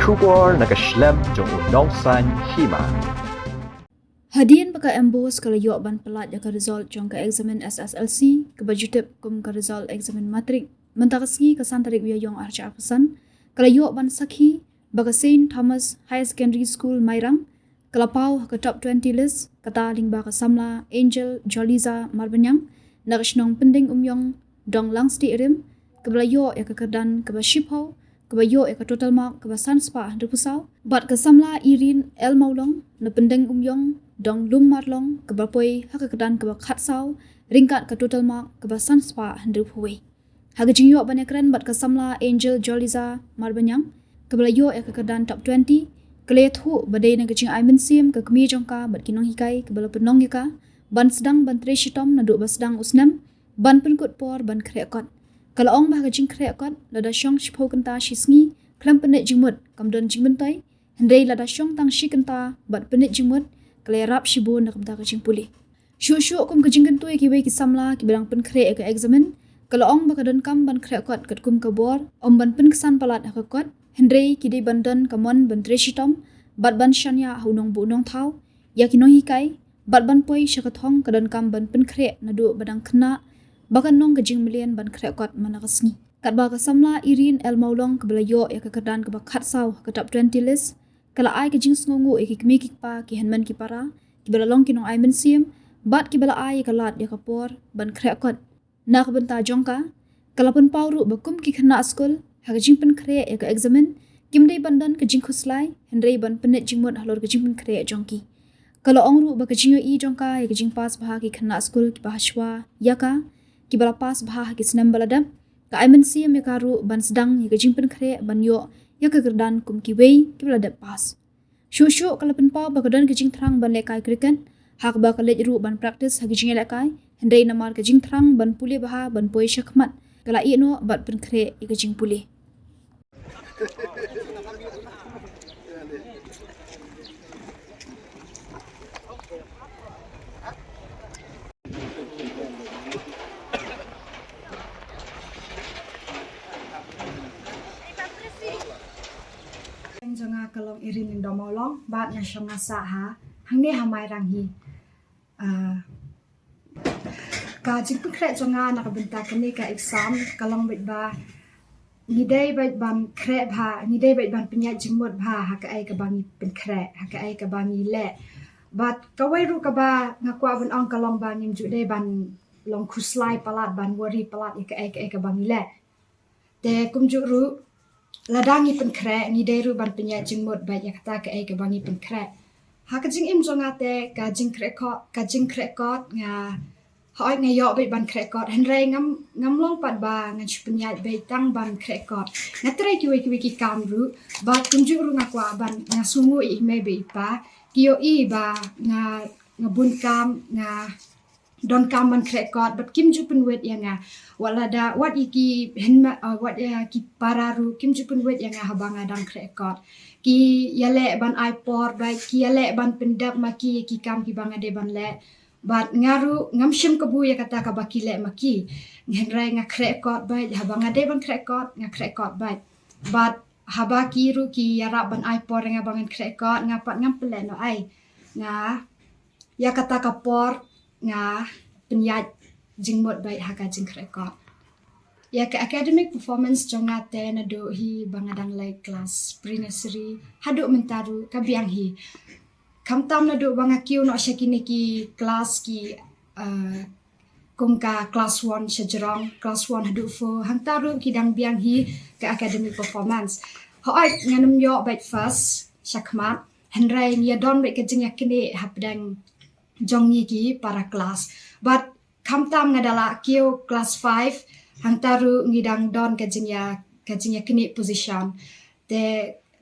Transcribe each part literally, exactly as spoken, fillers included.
Khubor na ka shlem jong u nongsaiñ hima. Hadien ba ka MBOSE ka la ïoh ban pyllait ïa ka result jong ka eksamin SSLC, kaba ju tip kum ka result eksamin matrik, mynta ka sngi ka san tarik u Ïaïong arhajar arphew san, ka la ïoh ban sakhi ba ka Saint Thomas Higher Secondary School Mairang ka la paw ha ka top twenty list, kata lyngba ka samla Angel Joliza Marbaniang na ka shnong Pyndeng Umïong, Dong Langstieh Rim, kaba la ïoh ïa ka kyrdan kaba shiphew, kaba ïoh ïa ka total mark kaba san spah hynriewphew saw, bad ka samla Irene L Mawlong na Pyndeng Umïong, Dong Lummarlong, kaba poi ha ka kyrdan kaba khatsaw ryngkat ka total mark kaba san spah hynriewphew wei. Ha ka jingïoh ban ïakren bad ka samla Angel Joliza Marbaniang, kaba la ïoh ïa ka kyrdan top twenty, ka la ïathuh ba dei na ka jingai mynsiem ka kmie jong ka bad ki nonghikai kaba la pynlong ïa ka ban sdang ban trei shitom naduh ba sdang u snem, ban pynkut por ban khreh kot. Ka la ong ba ha ka jingkhreh kot, lada shong shiphew kynta shi sngi khlem pynleit jingmut, kam don jingmyntoi, hynrei lada shong tang shi kynta bad pynleit jingmut, ka la ïarap shibun na ka bynta ka jingpule. Shuh shuh kum ka jingkyntu ïa kiwei ki samla kiba dang pynkhreh ïa ka eksamin, ka la ong ba ka donkam ban khreh kot katkum ka bor, ym ban pynksan palat ha ka kot, hynrei ki dei ban don ka mon ban trei shitom bad ban shaniah ha u nongbuh nongthaw ïa ki nonghikai, bad ban poi sha ka thong ka donkam ban pynkhreh naduh ba dang khynnah, ba kan long ka jingmlien ban khreh kot man la ka sngi. Katba ka samla Irene L Mawlong kaba la ïoh ïa ka kyrdan kaba khatsaw ha ka top twenty list, ka la ai ka jingsngewnguh ïa ki kmie ki kpa, ki hynmen ki para kiba la long ki nongai mynsiem bad kiba la ai ïa ka lad ïa ka por ban khreh kot na ka bynta jong ka. Ka la pynpaw ruh ba kum ki khynnah skul, ha ka jingpynkhreh ïa ka eksamin, kim dei ban don ka jingkhuslai, hynrei ban pynleit jingmut halor ka jingpynkhreh jong ki. Ka la ong ruh ba ka jingïohi jong ka ïa ka jingpass bha ki khynnah skul kiba hashwa ïa ka, kiba la pass bha ha ki snem ba la dep, ka ai mynsiem ïa ka ruh ban sdang ïa ka jingpynkhreh ban ïoh ïa ka kyrdan kum kiwei kiba la dep pass. Shuh shuh ka la pynpaw ba ka don ka jingthrang ban lehkai cricket, ha kaba ka leit ruh ban practice ha ka jingïalehkai, hynrei namar ka jingthrang ban pule bha ban poi shakhmat, ka la ïeh noh bad pynkhreh ïa ka jingpule. Jong nga ka long Irene Lyngdoh Mawlong, bad nga shong nga sah ha hangne ha Mairang hi. Ah, ka jingpynkhreh jong nga na ka bynta kane ka exam ka long beit ba ngi dei beit ban khreh bha, ngi dei beit ban pynïaid jingmut bha ha kaei kaba ngi pynkhreh, ha kaei kaba ngi leh. Bad kawei ruh kaba nga kwah ban ong ka long ba ngim ju dei ban long khuslai palat, ban worry palat ïa kaei kaei kaba ngi leh. Te kumjuh ruh, lada ngi pynkhreh, ngi dei ruh ban pynïaid jingmut beit ïa kata kaei kaba ngi pynkhreh. Ha ka jingim jong nga te, ka jingkhreh kot, ka jingkhreh kot nga, hooid nga ïoh beit ban khreh kot, hynrei ngam, ngam long pat ba ngan shu pynïaid beit tang ban khreh kot. Nga trei kiwei kiwei ki kam ruh, bad kumjuh ruh nga kwah ban, nga sngewnguh ïa i mei bad i pa, ki ïohi ba nga, nga bun kam, nga donkam ban khreh kot, bad kim ju pynwit ïa nga. Wat lada, wat ïa ki hynmen, uh, wat ïa ki para ruh, kim ju pynwit ïa nga haba nga dang khreh kot. Ki ïaleh ban ai por beit, ki ïaleh ban pyndep ma ki ïa ki kam kiba nga dei ban leh. Bad nga ruh ngam shim kabu ïa kata kaba ki leh ma ki. Hynrei nga khreh kot beit, haba nga dei ban khreh kot, nga khreh kot beit. Bad haba ki ruh ki ïarap ban ai por ïa nga ba ngan khreh kot, nga pat ngam pynleh noh ei. Nga ïa kata ka por nga pynïaid jingmut beit ha ka jingkhreh kot. Ïa ka academic performance jong nga te naduh hi ba nga dang leit klas pre-nursery haduh mynta ruh ka biang hi. Khamtam naduh ba nga kiew noh sha kine ki klas ki, uh, kum ka klas one sha jrong, klas one haduh four, hangta ruh ki dang biang hi ka academic performance. Hooid ngan ym ïoh beit first shakhmat, hynrei ngi ïa don beit ka jingïaknieh hapdeng jong ngi ki para klas. Bad khamtam nga da lah kiew klas five, hangta ruh ngi dang don ka jingïa, ka jingïaknieh position. Te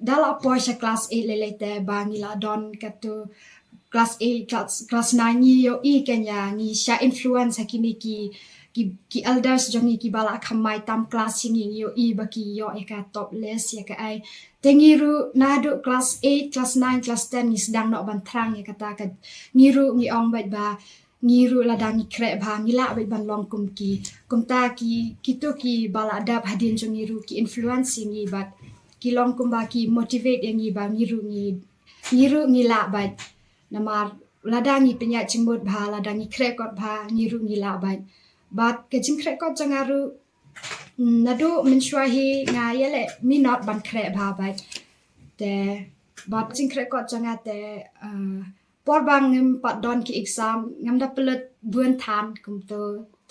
da lah poi sha klas eight lei lei te ba ngi lah don katu klas eight, klas, klas nine ngi ïohi kane, ngi shah influence ha kine ki, ki, ki elders jong ngi kiba lah khammai tam klas ïa ngi, ngi ïohi ba ki ïoh ïa ka top list ïa kaei. Te ngi ruh naduh klas eight, klas nine, klas ten ngi sdang noh ban thrang ïa kata ka, ngi ruh ngi ong beit ba ngi ruh lada ngi khreh bha ngi lah beit ban long kum ki. Kumta ki, kito kiba lah dep hadien jong ngi ruh ki influence ïa ngi bad ki long kumba ki motivate ïa ngi ba ngi ruh ngi, ngi ruh ngi lah bad. Namar lada ngi pynïaid jingmut bha, lada ngi khreh kot bha, ngi ruh ngi lah bad. Bad ka jingkhreh kot jong nga ruh, mm, naduh mynshuwa hi nga ïaleh minot ban khreh bha bad. Te bad jingkhreh kot jong nga te, uh, por ba ngim pat don ki exam, ngam da pynlut bun than, kumto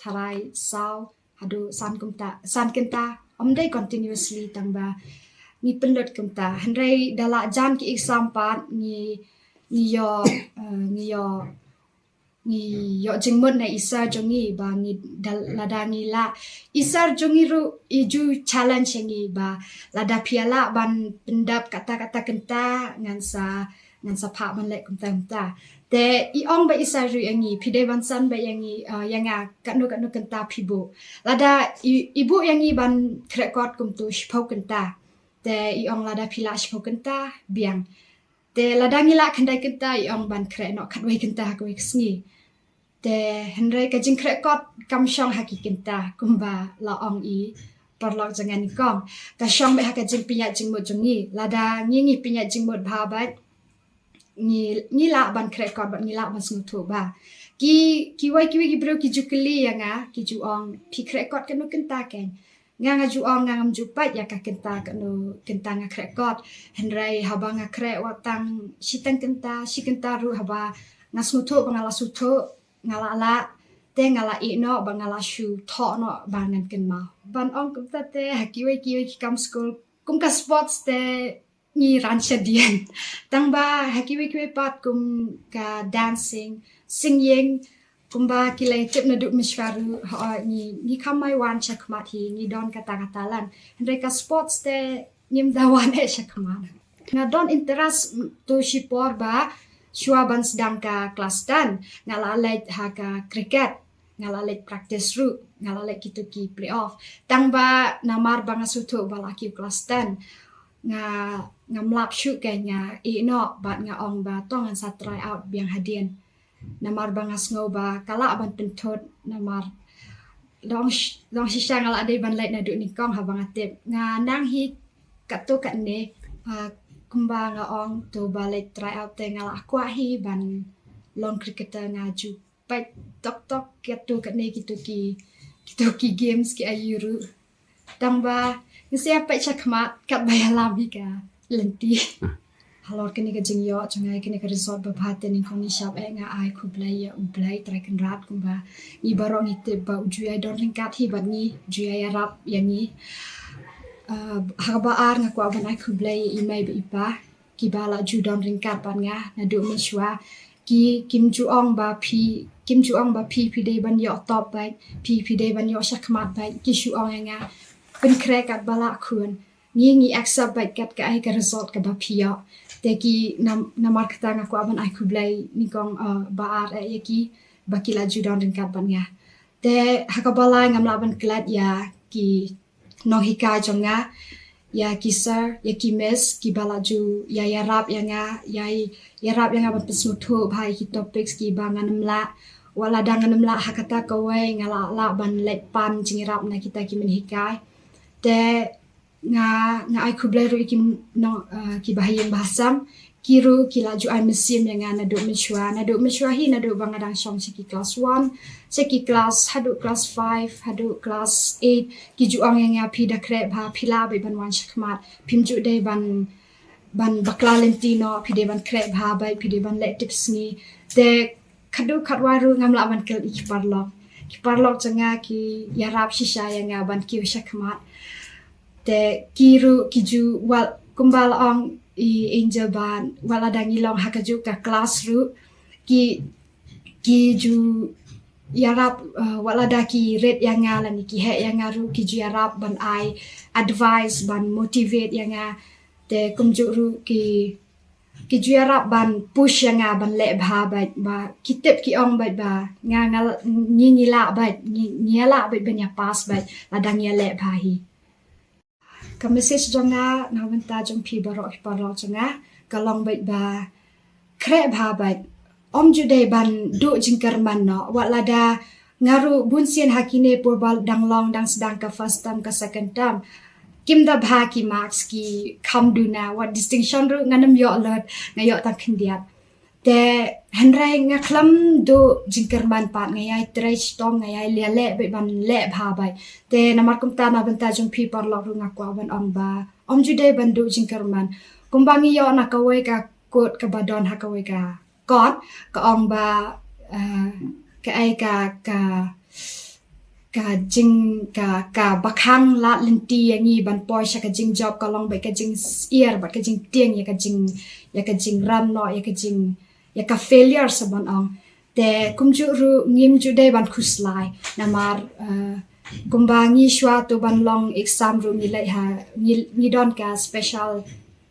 tharai saw haduh san kumta, san kynta, ym dei continuously, tang ba ngi pynlut kumta. Hynrei da la jan ki exam pat ngi, ngi ïoh, uh, ngi ïoh, ngi ïoh jingmut na i sir jong ngi ba ngi da, lada ngi lah, i sir jong ngi ruh i ju challenge ïa ngi ba lada phi lah ban pyndap kata kata kynta, ngan sa, ngan sa phah ban leh kumta kumta. Te i ong bad i sir ruh ïa ngi, phi dei ban san bad ïa ngi, uh, ïa nga katno katno kynta phi buh. Lada i, i buh ïa ngi ban khreh kot kumto shiphew kynta, te i ong lada phi lah shiphew kynta, biang. Te lada ngi lah khyndai kynta, i ong ban khreh noh khatwei kynta ha kawei ka sngi. Te hynrei ka jingkhreh kot kam shong ha ki kynta kumba la ong i paralok jong nga nyngkong. Ka shong beit ha ka jingpynïaid jingmut jong ngi. Lada ngi, ngi pynïaid jingmut bha bad ngi, ngi lah ban khreh kot bad ngi lah ban sngewthuh bha. Ki, kiwei kiwei ki briew ki ju kylli ïa nga, ki ju ong, phi khreh kot katno kynta kein? Nga, nga ju ong nga ngam ju peit ïa ka kynta katno kynta nga khreh kot. Hynrei haba nga khreh wat tang shiteng kynta, shi kynta ruh haba nga sngewthuh ba nga la sngewthuh, nga la lah, te nga la ïeh noh bad nga la shu thoh noh ba ngan kynmaw. Ban ong kumta te ha kiwei kiwei ki kam skul, kum ka sports te ngi ran shadien. Tang ba ha kiwei kiwei pat kum ka dancing, singing, kumba ki la tip naduh mynshuwa ruh, ha, ngi, ngi kham mai wan shakhmat hi, ngi don kata kata lang. Hynrei ka sports te ngim da wan eh shakhmat. Nga don interest, mm, to shipor ba shuwa ban sdang ka klas ten, nga la leit ha ka cricket, nga la leit practice ruh, nga la leit kito ki playoff. Tang ba namar ba nga sngewthuh ba la kiew klas ten, nga, ngam lap shuh kein, nga ïeh noh bad nga ong ba to ngan sa try out biang hadien. Namar ba nga sngew ba ka lah ban pynthut, namar dang sh-, dang shisha nga lah dei ban leit naduh nyngkong haba nga tip. Nga nang hi katto katne, ah, kumba nga ong to ba leit try out te nga lah kwah hi ban long cricketer, nga ju peit tok tok katto katne kito ki, kito ki games ki aïu ruh. Tang ba ngi sa peit shakhmat katba ïalam hi ka lynti. Halor kane ka jingïoh jong nga ïa kane ka result ba bha te nyngkong, ngi shap eh, nga ai khublei ïa U Blei Trai Kynrad, kumba ngi baroh ngi tip ba u ju ïai don ryngkat hi bad ngi, u ju ïai ïarap ïa ngi. Ah, ha kaba ar nga kwah ban ai khublei ïa i mei bad i pa kiba la ju don ryngkat bad nga naduh mynshuwa. Ki, kim ju ong ba phi, kim ju ong ba phi, phi dei ban ïoh top bad phi, phi dei ban ïoh shakhmat bad ki shu ong ïa nga, pynkhreh katba lah khun. Ngi, ngi accept bad kat kaei ka result kaba phi ïoh. Te ki nam-, namar kata nga kwah ban ai khublei nyngkong, uh, ba ar eh ïa ki ba ki la ju don ryngkat bad nga. Te ha kaba lai ngam lah ban klet ïa ki nonghikai jong nga, ïa ki sir, ïa ki miss, kiba la ju ïa, ïarap ïa nga, ïa, ïarap ïa nga ban pynsngewthuh bha ïa ki topics kiba ngan ym lah. Wat lada ngan ym lah ha kata kawei, nga lah, lah ban leit pan jingïarap na kita ki mynhikai. Te nga, nga ai khublei ruh ïa ki nong, uh, kiba ha ïing ba ha sem, ki ruh ki la ju ai mynsiem ïa nga naduh mynshuwa, naduh mynshuwa hi, naduh ba nga dang shong sha ki klas one, sha ki klas, haduh klas five, haduh klas eight, ki ju ong ïa nga, phi da khreh bha, phi lah beit ban wan shakhmat, phim ju dei ban, ban bakla lynti noh, phi dei ban khreh bha beit, phi dei ban leh tipsngi. Te khatduh khatwai ruh ngam lah ban klet ïa ki paralok. Ki paralok jong nga ki ïarap shisha ïa nga ban kiew shakhmat. Te ki ruh ki ju, wat kumba la ong i Angel ba wat lada ngi long ha kajuh ka klas ruh, ki, ki ju ïarap, uh, wat lada ki rit ïa nga lane ki heh ïa nga ruh, ki ju ïarap ban ai advice, ban motivate ïa nga. Te kumjuh ruh ki, ki ju ïarap ban push ïa nga ban leh bha bad ba ki tip, ki ong bad ba nga, nga, ngi, ngi lah bad, ngi, ngi lah bad ban ïa pass bad lada ngi ïa leh bha hi. Ka message jong nga na ka bynta jong phi baroh ki paralok jong nga ka long bad ba khreh bha bad ym ju dei ban duh jingkyrmen noh. Wat lada nga ruh bun sien ha kine por ba dang long, dang sdang ka first term, ka second term, kim da bha ki marks ki kham duna, wat distinction ruh ngam ïoh lut, nga ïoh tang khyndiat. Te hynrei nga khlem duh jingkyrmen pat, nga ïai trei shitom, nga ïai leh leh beit ban leh bha beit. Te namar kumta na bynta jong phi paralok ruh nga kwah ban ong ba ym ju dei ban duh jingkyrmen. Kumba ngi ïoh na kawei ka quote kaba don ha kawei ka kot, ka ong ba, eh, kaei ka, ka, ka jing, ka, kaba khang lad lynti ïa ngi ban poi sha ka jingjop ka long beit ka jingsyier bad ka jingtieng ïa ka jing, ïa ka jingrem noh, ïa ka jing, ïa ka failure sa ban ong. Te kumjuh ruh ngim ju dei ban khuslai. Namar, eh, kumba ngi shuwa to ban long exam ruh ngi leit ha, ngi, ngi don ka special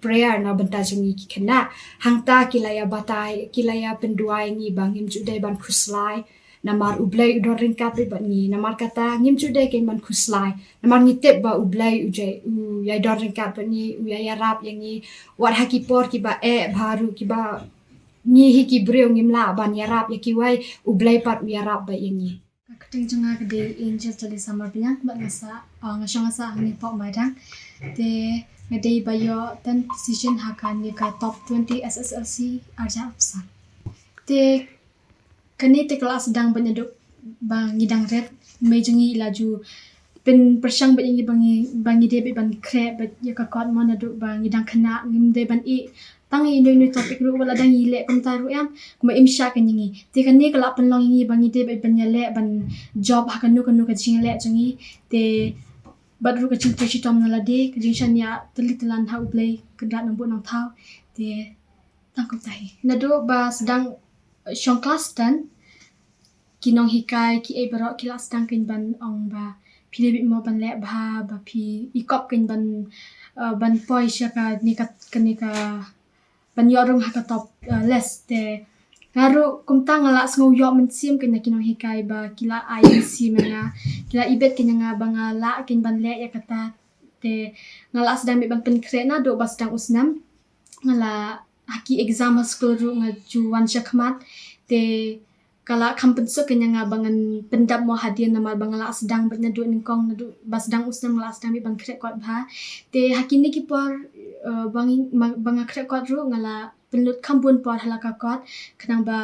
prayer na bynta jong ngi ki khynnah. Hangta ki la ïa batai, ki la ïa pynduwai ngi ba ngim ju dei ban khuslai. Namar U Blei u don ryngkat beit bad ngi. Namar kata ngim ju dei kein ban khuslai. Namar ngi tip ba U Blei u jai, u ïai don ryngkat bad ngi, u ïai ïarap ïa ngi. Wat ha ki por kiba eh bha ruh, kiba ngi hi ki briew ngim lah ban ïarap ïa kiwei, U Blei pat u ïarap beit ïa ngi. Ka kyrteng jong nga ka dei Angel Talisa Marbaniang, bad nga sah, ah, nga shong nga sah hangne Pokmaidang. Te nga dei ba ïoh ten position ha kane ka top twenty S S L C arja opsa. Te kane te ka la sdang ba naduh ba ngi dang rit, mei jong ngi i la ju pynpyrshang beit ïa ngi ba ngi, ba ngi dei beit ban khreh beit ïa ka kot mo, naduh ba ngi dang khynnah ngim dei ban ïeh tang ïa ino ino topic ruh, wat la dang ïaleh kumta ruh em, kumba im shah kein ïa ngi. Te kane ka la pynlong ïa ngi ba ngi dei beit ban ïaleh ban jop ha kano kano ka jingleh jong ngi. Te bad ruh ka jingtrei shitom na lade, ka jingshaniah tylli tyllan ha U Blei Kynrad Nongbuh Nongthaw. Te tang kumta hi. Naduh ba sdang shong klas ten, ki nonghikai kiei baroh ki la sdang kein ban ong ba phi dei beit mo ban leh bha, ba phi i kop kein ban, eh, ban poi sha kane ka, kane ka ban ïoh rung ha ka top, eh, list. Te nga ruh kumta nga la sngew ïoh mynsiem kein na ki nonghikai ba ki la ai mynsiem ïa nga, ki la ibit kein ïa nga ba nga lah kein ban leh ïa kata. Te nga la sdang beit ban pynkhreh naduh ba sdang u snem. Nga la ha ki exam ha skul ruh nga ju wan shakhmat. Te ka la kham pynsuk kein ïa nga ba ngan pyndap mo hadien, namar ba nga la sdang beit naduh nyngkong, naduh ba sdang u snem nga la sdang beit ban khreh kot bha. Te ha kine ki por, eh, ba ngi, ma-, ba nga khreh kot ruh nga la pynlut kham bun por ha la ka kot, khnang ba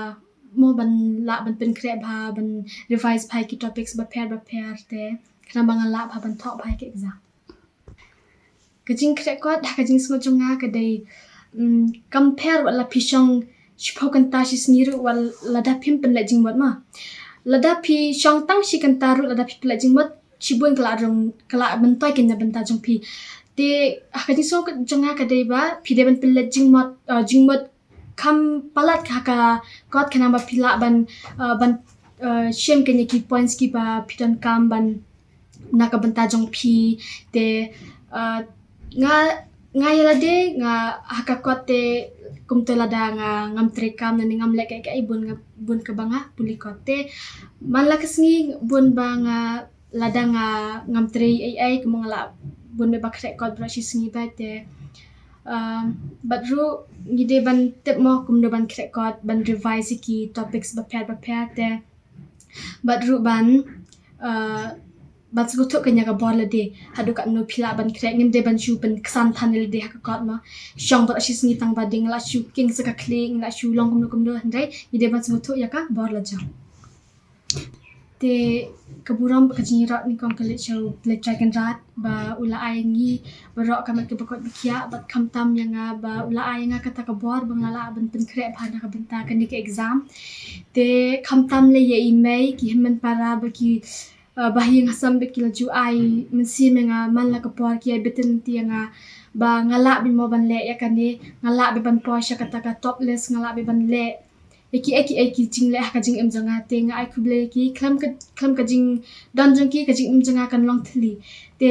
mo ban lah ban pynkhreh bha, ban revise bha ïa ki topics bapher bapher, te khnang ba nga lah bha ban thoh bha ïa ki exam. Ka jingkhreh kot ha ka jingsngew jong nga ka dei, mm, kam pher wat la phi shong shiphew kynta shi sngi ruh, wat lada phim pynleit jingmut mo. Lada phi shong tang shi kynta ruh, lada phi pynleit jingmut, shibun ka la rung, ka la myntoi kein na bynta jong phi. Te ha ka jingsngew jong nga ka dei ba phi dei ban pynleit jingmut, eh, jingmut kham palat ha ka kot, khnang ba phi lah ban, eh, ban, eh, shim kein ïa ki points kiba phi donkam ban na ka bynta jong phi. Te, eh, nga, nga ïa lade nga ha ka kot te kumta lada nga ngam treikam ne ngam leh kaei kaei bun nga, bun kaba nga pule kot. Te man la ka sngi bun ba nga lada nga ngam trei ei ei, kumba nga la bun beit ba khreh kot baroh shi sngi beit. Te, um, bad ruh ngi dei ban tip mo kumno ban khreh kot, ban revise ïa ki topics bapher bapher. Te bad ruh ban, uh, ban sngewthuh kein ïa ka bor lade, haduh katno phi lah ban khreh. Ngim dei ban shu pynksan than ïa lade ha ka kot mo. Shong baroh shi sngi tang ba dei nga la shu king sa ka khlieh, nga la shu long kumno kumno, hynrei ngi dei ban sngewthuh ïa ka bor la jong. Te ka burom bad ka jingïaroh nyngkong ka leit sha U Blei Trai Kynrad ba u la ai ïa ngi baroh ka met kaba koit ba khiah, bad khamtam ïa nga ba u la ai ïa nga kata ka bor ba nga lah ban pynkhreh bha na ka bynta kane ka exam. Te khamtam lei ïa i mei, ki hynmen para ba ki, uh, ba ha ïing ha sem bad ki la ju ai mynsiem ïa nga man la ka por, ki ai beit lynti ïa nga ba nga lah beit mo ban leh ïa kane, nga lah beit ban poi sha kata ka top list, nga lah beit ban leh ïa kiei kiei ki jingleh ha ka jingim jong nga. Te nga ai khublei ïa ki, khlem ka, khlem ka jingdon jong ki ka jingim jong nga kan long thylli. Te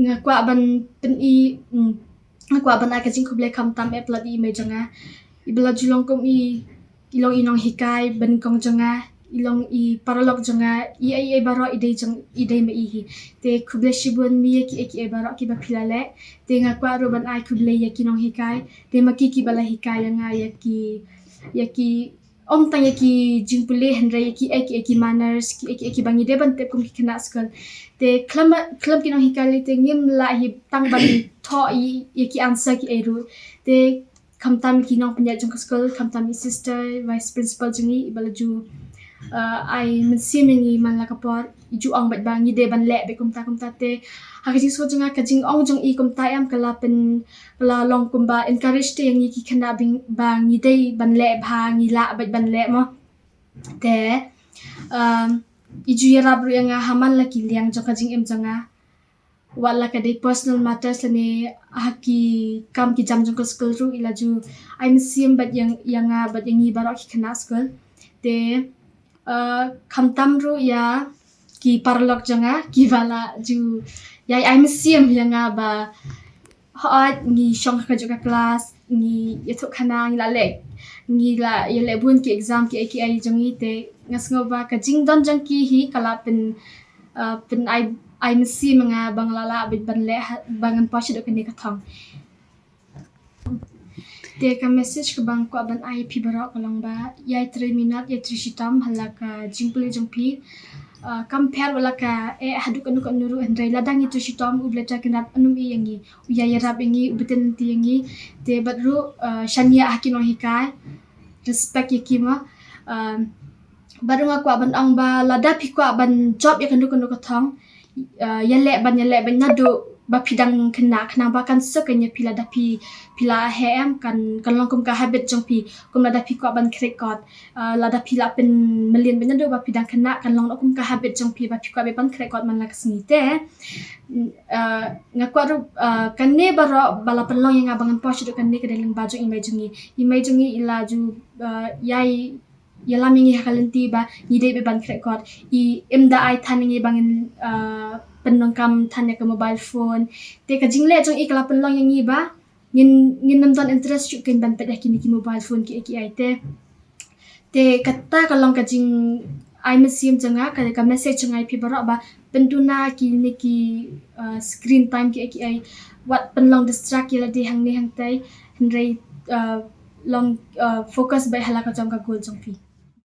nga kwah ban pyni, mm, nga kwah ban ai ka jingkhublei khamtam eh palat ïa i mei jong nga, iba la ju long kum i, i long i nonghikai banyngkong jong nga, i long i paralok jong nga, i ei i ei baroh i dei jong, i dei ma i hi. Te khublei shibun mi ïa kiei kiei baroh kiba phi la leh. Te nga kwah ruh ban ai khublei ïa ki nonghikai, te ma ki kiba la hikai ïa nga ïa ki, ïa ki Ym tang ïa ki jingpule hynrei ïa ki, ïa ki, ïa ki manners, ki, ïa ki, ïa ki ba ngi dei ban tip kum ki khynnah skul. Te khlem, khlem ki nonghikai lei te ngim lah hi tang ban thoh ïa, ïa ki answer ki ei ruh. Te khamtam ki nongpynïaid jong ka skul, khamtam i sister, vice principal jong ngi, i ba la ju, uh, ai mynsiem ïa ngi man la ka por, i ju ong bad ba ngi dei ban leh bad kumta kumta te. Ha ka jingsngew jong nga, ka jingong jong i kumta em ka la pyn, ka la long kumba encourage te ïa ngi ki khynnah ba ngi dei ban leh bha, ngi lah bad ban leh mo. Te, um, i ju ïarap ruh ïa nga ha man la ki liang jong ka jingim jong nga. Wat la ka dei personal matters lane ha ki kam ki jam jong ka skul ruh i la ju ai mynsiem bad ïa, ïa nga bad ïa ngi baroh ki khynnah skul. Te, uh, khamtam ruh ïa ki paralok jong nga ki ba la ju ïa ai mynsiem ïa nga ba hooid ngi shong ha kajuh ka klas, ngi ïathuh khana, ngi la leh, ngi la ïaleh bun ki exam ki ei ki ei jong ngi te nga sngew ba ka jingdon jong ki hi ka la pyn, uh, pyn ai, ai mynsiem ïa nga ba nga la lah bad ban leh ha, ba ngan poi shaduh kane ka thong. Te ka message kaba nga kwah ban ai ïa phi baroh ka long ba ïai trei minot, ïai trei shitom ha la ka jingpule jong phi. Uh, kam pher wat la ka eh haduh katno katno ruh hynrei lada ngi trei shitom U Blei Trai Kynrad un ym ïeh ïa ngi, u ïai ïarap ïa ngi, u btin lynti ïa ngi. Te bad ruh, uh, shaniah ha ki nonghikai, respect ïa ki mo. Um, bad ruh nga kwah ban ong ba lada phi kwah ban jop ïa kano kano ka thong, uh, ïaleh ban, ïaleh ban naduh ba phi dang khynnah, khnang ba kan suk ïa phi lada phi, phi la heh em, kan, kan long kum ka habit jong phi, kum lada phi kwah ban khreh kot, uh, lada phi la pynmlien ban naduh ba phi dang khynnah kan long kum ka habit jong phi ba phi kwah ban khreh kot man la ka sngi te. Uh, nga kwah ruh, uh, kane baroh ba la pynlong ïa nga ba ngan poi shaduh kane ka dei lyngba jong i mei jong ngi. I mei jong ngi i la ju, uh, ïai ïalam ïa ngi ha ka lynti ba ngi dei ban khreh kot. I ym da ai than ïa ngi ba ngin, uh, pyndonkam than ïa ka mobile phone. Te ka jingleh jong i ka la pynlong ïa ngi ba ngin, ngin ym don interest shuh kein ban peit ïa kine ki mobile phone ki ei ki ei te. Te kata ka long ka jingai mynsiem jong nga, ka, ka message jong nga ïa phi baroh ba pynduna kine ki, uh, screen time ki ei ki ei, wat pynlong distract ïa lade hangne hangtai, hynrei, uh, long, uh, focus beit ha la ka jong ka goal jong phi.